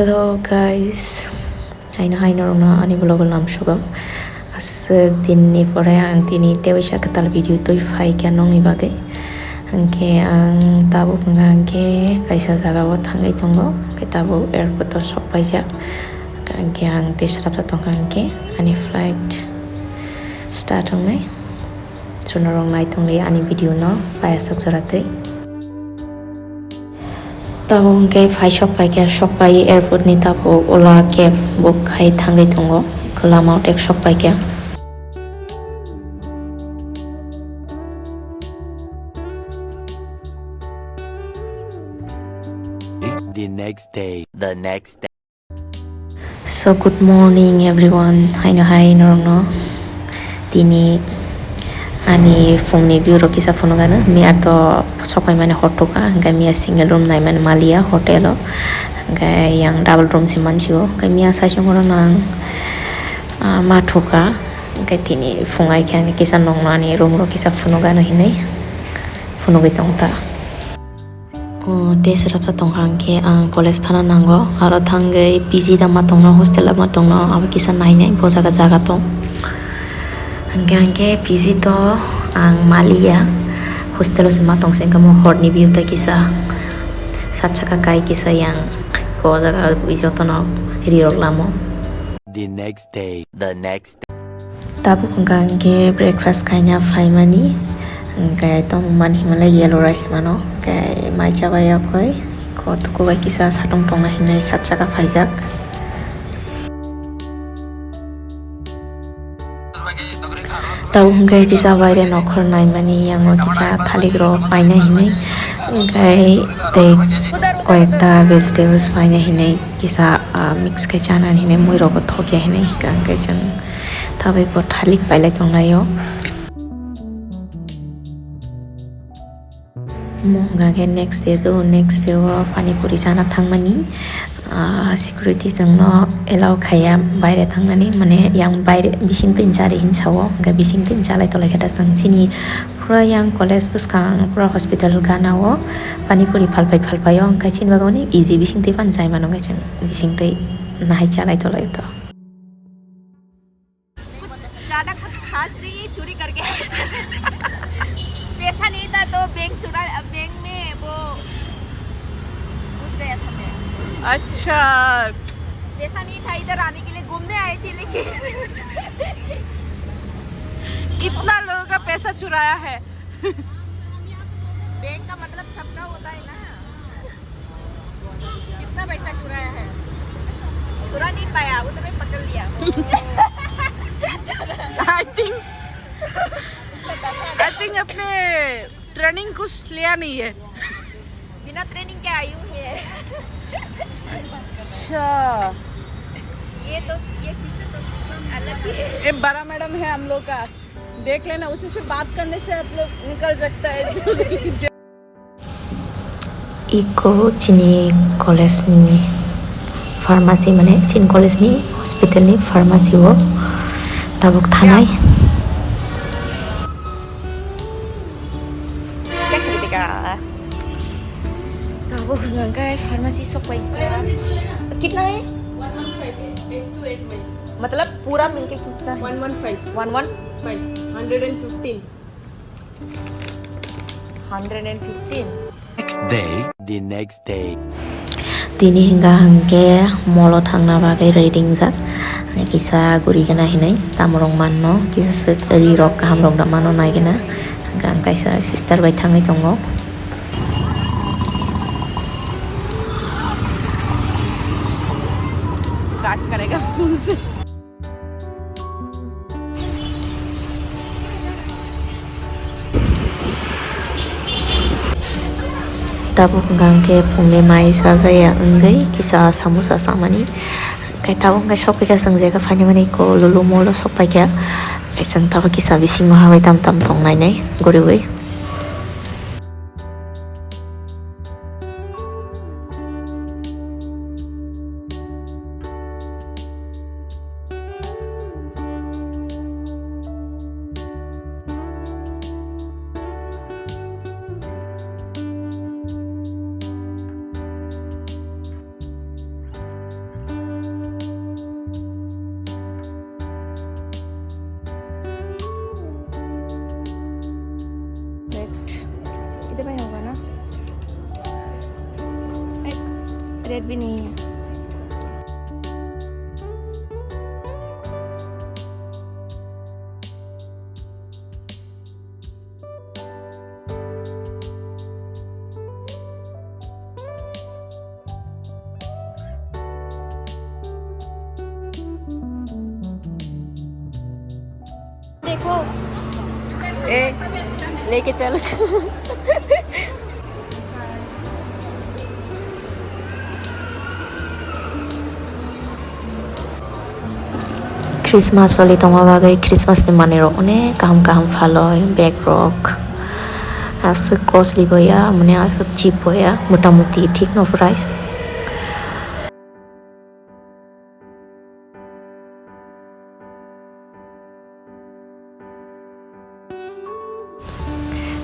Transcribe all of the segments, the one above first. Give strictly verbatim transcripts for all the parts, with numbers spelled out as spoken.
Hello guys, haino haino rokno ani vlog o lamsugo. Aswk dinni pore ang tini tewaisa kwtal video twi phaikha nongni bagwi. Hwnkhe ang tabuk wngkha hwnkhe kaisa jagao thangwi tongo, hwnkhe tabuk airport o sok paijak. Hwnkhe ang tei swrapsa tongkha hwnkhe ani flight start wngnai. Chwng norok nai tongdi ani video no paiasok jora twi. Tabuk hwnkhe phai sok paikha, sok pai airport ni tabuk Ola cab book khai thangwi tongo, lama o tek sok paikha. The next day. The next day. So, good morning everyone. Haino hai norokno. Tini ani phungni view rok kisa phunukgano. Miya to sok paimani hor thukha, hwnkhe miya single room naimani maliya hotel o. Hwnkhe yang double room se mansiwo. Hwnkhe miya saichung oro nang, ah, ma thukha. Hwnkhe tini phung ai khe ang kisa nokno ani room rok kisa phunukgano hinwi phunugwi tongkha. O, tei swrapsa tongkha hwnkhe ang college thana nango, aro thangwi P G da ma tongno, hostel da ma tongno, abo kisa nainai bo jaga jaga tong. Hwnkhe, hwnkhe P G to ang maliya, hostel o se ma tongse, hwnkhe mo horni view tei kisa sat saka kai kisa yang ko jaga bui jotono rirok lamo. The next day. The next. Tabuk hwnkha hwnkhe breakfast khaina phaimani, hwnkhe tongmani hinmale yellow rice mano, hwnkhe mai chabai yakoi, ko tukubai kisa satung tongna hinwi sat saka phaijak. Tabuk hwnkhe kisa baire nokhor naimani yango kisa thalik rok paina hinwi, hwnkhe tei koyekta vegetables paina hinwi. Kisa, ah, mix khe chanani hinwi mui rokbo thokya hinwi hwnkha, hwnkhe chwng tabukbo thalik pailai tonglaio. Omo hwnkha khe next day do, next day o pani puri chana thangmani, ah, security chwngno allow khaiya baire thangnani, mane yang baire bisingtwi chari hinwi sao, hwnkhe bisingtwi chalai tolai khe da chwng chini pura yang college bwskang pura hospital gana o pani puri phalpai phalpai o, hwnkhe chini bagwi easy bisingtwi phano chai mano, hwnkhe chwng bisingtwi nahai chalai tolai to. ज्यादा कुछ खास नहीं, चोरी करके आया था। पैसा नहीं था तो बैंक चुरा, बैंक में वो घुस गया था मैं। अच्छा। पैसा नहीं था, इधर आने के लिए घूमने आए थे, लेकिन कितना लोगों का पैसा चुराया है? बैंक का मतलब सबका होता है ना। कितना पैसा चुराया है? चुरा नहीं पाया, वो तो मैं पकड़ लिया। I think, I think अपने ट्रेनिंग कुछ लिया नहीं है। बिना ट्रेनिंग के आई हूँ मैं। अच्छा। ये तो, ये सिस्टम तो कुछ अलग ही है। ये बड़ा मैडम है हम लोग का, देख लेना, उसी से बात करने से आप लोग निकल सकता है जल्दी। Iko chini college ni pharmacy, mane chini college ni hospital ni pharmacy o tabuk thanai. Tabuk hwnkhe pharmacy sok paisa. कितना है? मतलब पूरा मिलके कितना है? One one five. One one? Five. Hundred and fifteen. Hundred and fifteen. Next day. The next day. Tini hwnkha hwnkhe mall o thangna bagwi ready wngjak. Kisa guri gana hinwi tamorok manno, kisa swk ri rok kaham rok da mano nai gana. Hwnkha ang kaisa sister bai thangwi tongo. काट करेगा मुझे। Tabuk hwnkha hwnkhe phungni mai chajaya wngwi kisa samosa chamani. Hwnkhe tabuk hwnkhe sokphaikha chwng jagao phainimani eko Lulu mall o sokphaikha. Chwng tabuk kisa bisingo habai tam tam tongnainai guriwi. Bini. देखो। ए, लेके चल। Christmas choli tongma bagwi Christmas ni manwi rok onek kaham kaham phalo, bag rok aswk costly bo ya, mane aswk cheap bo ya, mota moti thik no price.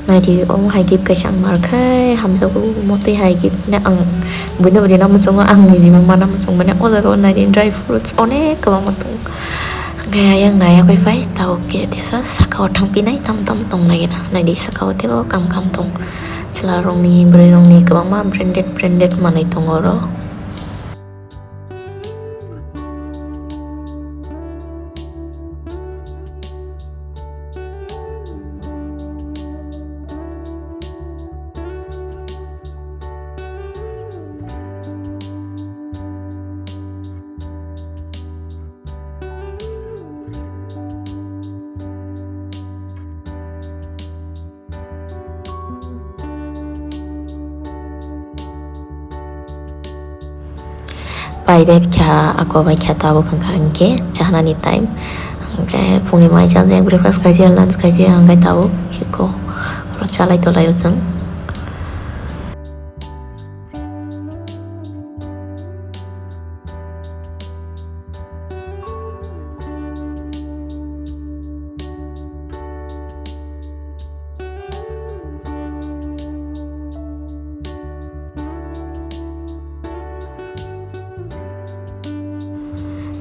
Naidi, omo hai gift kaisa ang narwkhe hamjago, motwi hai gift ne ang buino bwrwino muchungo, ang niji mano muchung mane o jaga o naidi dry fruits onek kwbangma tongo. Hwnkhe ayang naiya khe phai tabuk khe tesa saka o thang pinai tam tam tong nai gana, naidi saka o teibo kam kam tong chwla rokni bwrwi rokni kwbangma branded branded manwi tongo oro. Pai bai kha, ako bai kha, tabuk hwnkha hinkhe chanani time. Hinkhe phungni mai chajak, breakfast khaijak, lunch khaijak, hinkhe tabuk hiko oro chalai tolai o chwng.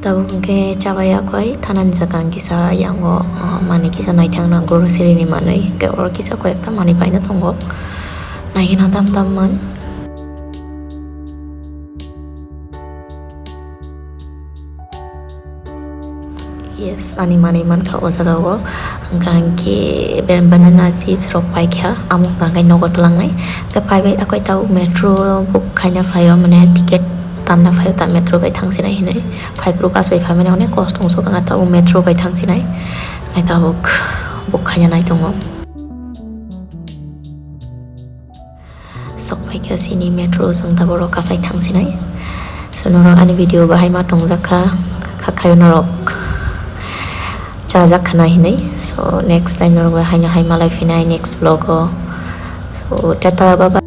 Tabuk hwnkhe chabai yakoi thanani jaga ang kisa yango, ah, manwi kisa naithangna grocery ni manwi, hwnkhe oro kisa koi ekta manwi paina tongo, naigena dam dam man. Yes, ani manwi mankha o jaga o. Hwnkha hinkhe banana chips rok paikha, amo hwnkha hinkhe nogo twlangnai. Hwnkhe phaibai akwai tabuk metro book khaina phaio, mane ticket tanna phaio, ta metro bai thangsinai hinwi. Phaiphuru bus bai phaimani onek kosto wngsugo, hwnkha tabuk metro bai thangsinai. Hwnkhe tabuk book khaina nai tongo. Sok phaikha chini metro, chwng tabuk oro kasai thangsinai. So, norok ani video bahai ma tongjak kha, kha khayo norok chajak khna hinwi. So, next time norok bai haino hai malai phinai next vlog o. So, tata, bye bye.